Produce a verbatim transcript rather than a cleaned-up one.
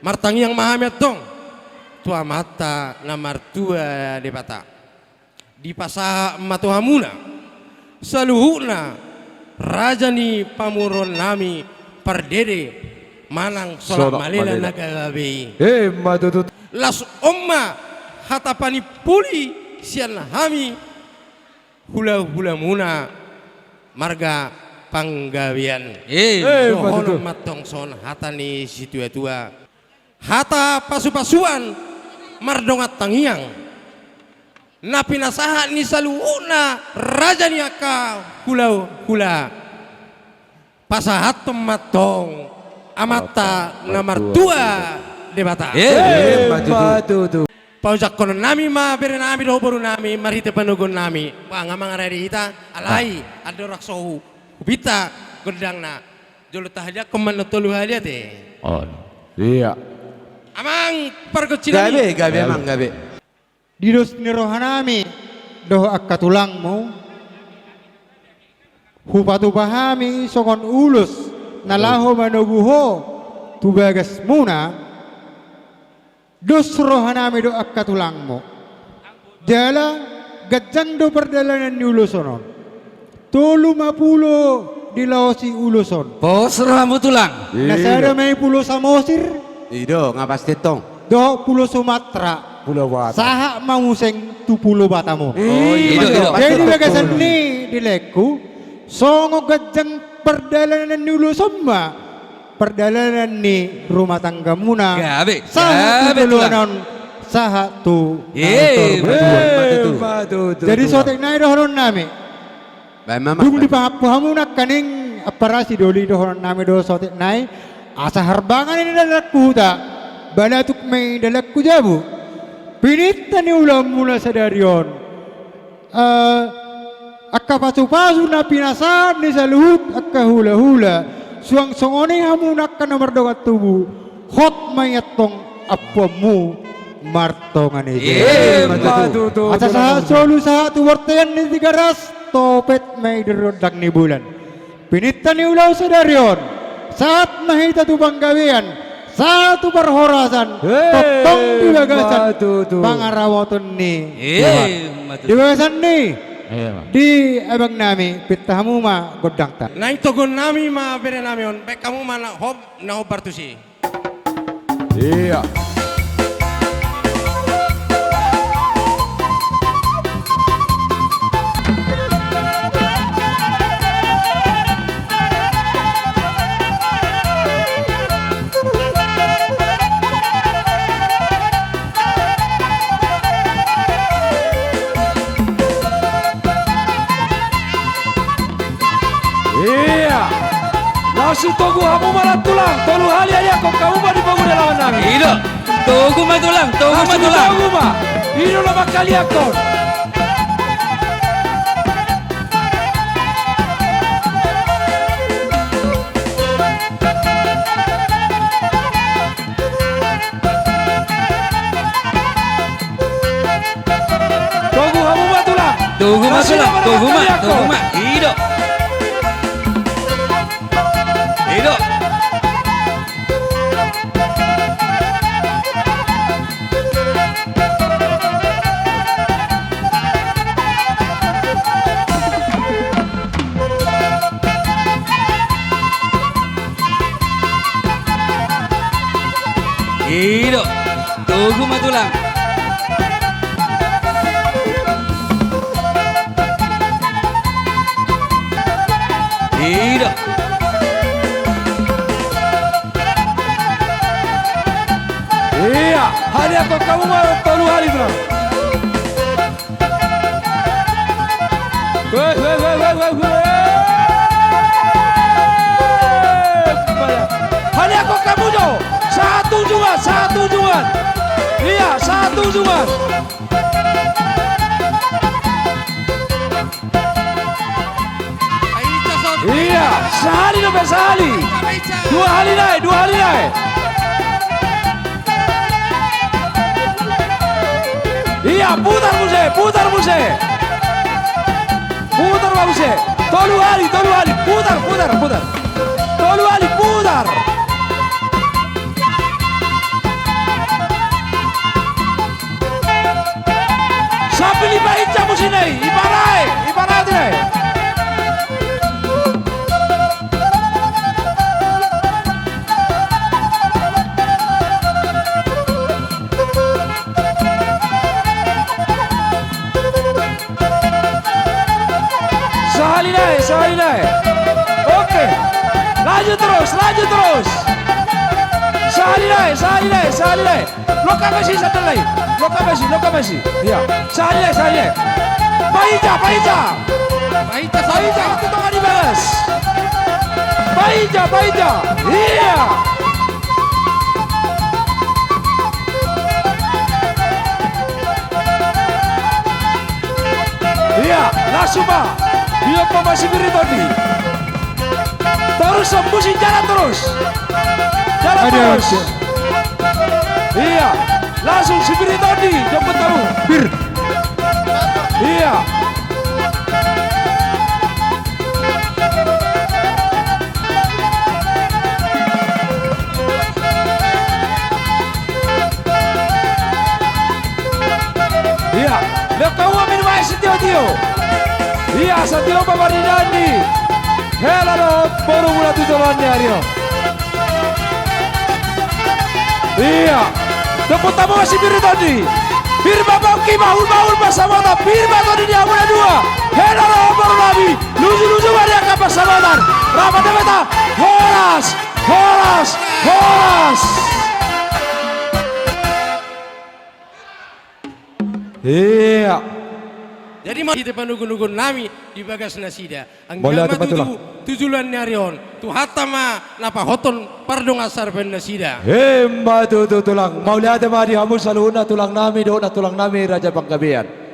Martangiang ma hami antong tu Amanta na martua Debata. Dipasahat ma tu hamuna saluhutna raja ni pamoruonnami pardede manang solak malela na gabe i. Emma tutu. Laos on ma hata panimpuli sian hami hulahulamuna marga Panggabean. Emma tutu. Dohonon ma antong songon hata ni situatua. Hata pasupasuan mardongan tangiang na pinasahat ni saluhutna raja ni angka hulahula. Pasahathon ma antong Amanta na martua Debata. Emma tutu. Paojakkononnami ma berenami dohot borunami marhite panoguonnami. Ba nga mangarade hita alai andorang so hupinta gondangna. Jolo tahaliangkon ma antong tolu hali ate. Ia. Amang pargonsinami. Gabe, gabe amang, gabe. Di dos ni rohanami dohot angka tulangmu, hupatupa hami songon ulos na laho manogu ho tu bagasmuna. Dos rohanami dohot angka tulangmu. Jala ganjang do pardalanan ni ulos on. Tolu ma pulo dilaosi ulos on. Pos rohamu tulang. Na sada ma i Pulo Samosir. I do nga pasti tong. Dohot Pulo Sumatera. Sahat ma muse tu Pulo Batam on. Jadi bagasan ni dilengku, songon ganjang pardalanan ni ulos on ma pardalanan ni rumah tanggamuna. Sahat tu joloan on, sahat tu na torbatua. Jadi sotik nai dohononnami. Dung dipangampu hamu nangkaning amparasi doli dohononnami do sotik nai. Asa harbangan ni dalanku huta, balatuk ma i dalanku jabu. Pininta ni ulaonmuna sadari on. Angka pasupasu na pinasahat ni saluhut angka hulahula, suang songon i hamu angka na mardongan tubu, hot ma i antong ampuonmu martonga ni jolma. Asa sahat solu sahat tu bontean ni Tigaras, topet ma i di rondang ni bulan. Pininta ni ulaon sadari on, sahat ma hita tu Panggabean, sahat tu parhorasan, tongtong di bagasan pangaramoton ni Tuhan. Di bagasan ni, di abangnami, pinta hamu ma gondangta. Naeng togonnami ma berenami on, baen hamu ma na hom, na hombar tusi. Ia. Ia. Langsung togu hamu ma tulang, tolu hali haliangkon hamu ma di pogu ni alaman nami. I do. Togu ma tulang, togu ma tulang. Togu ma. I do na manghaliangkon. Togu hamu ma tulang. Togu ma tulang, togu ma, togu ma. I do. I do. I do. Togu ma tulang. I do. Ia, haliangkon hamu ma tolu hali tulang. Haliangkon hamu jo. Sahat tu ujungan, sahat tu ujungan. Ia, sahat tu ujungan. Ia, sahali dope, sahali. Dua hali nai, dua hali nai. Ia, putar muse, putar muse. Putar ma muse. Tolu hali, tolu hali. Putar, putar, putar. Tolu hali, putar. Lanjut terus, lanjut terus. Sahali nai, sahali nai, sahali nai. Longkap ma i, sandal nai. Longkap ma i, longkap ma i. Iya. Sahali nai, sahali nai. Paija, paija. Paija, paija. Itu tonga di bagas. Paija, paija. Iya. Iya, langsung ma. Dia pemasi biri tadi. Terus sembusin jalan terus. Jalan terus. Iya, langsung si biri tadi, jemput tamu. Bir. Iya. Iya, lehon hamu ma i, sitio-tio. Iya, sitio ma marnidaan ni hela dohot boru muna tu joloan ni ari on. Iya. Tepuk tangan si biri tadi. Pir ma pongki, bahul-bahul pansamotan, pir ma tadi di hamu na dua. Hela dohot boru nami. Luju-luju ma di angka pansamotan. Rapat dapeta. Horas, horas, horas. Iya. Jadi ma di depan ugun-ugun nami di bagas nasida. Anggiat ma tutu tu joloan ni ari on Tuhanta ma na pahothon pardongansaripeon nasida. Emma tutu tulang. Mauliate ma di hamu saluhutna tulang nami dohot nantulang nami Raja Panggabean.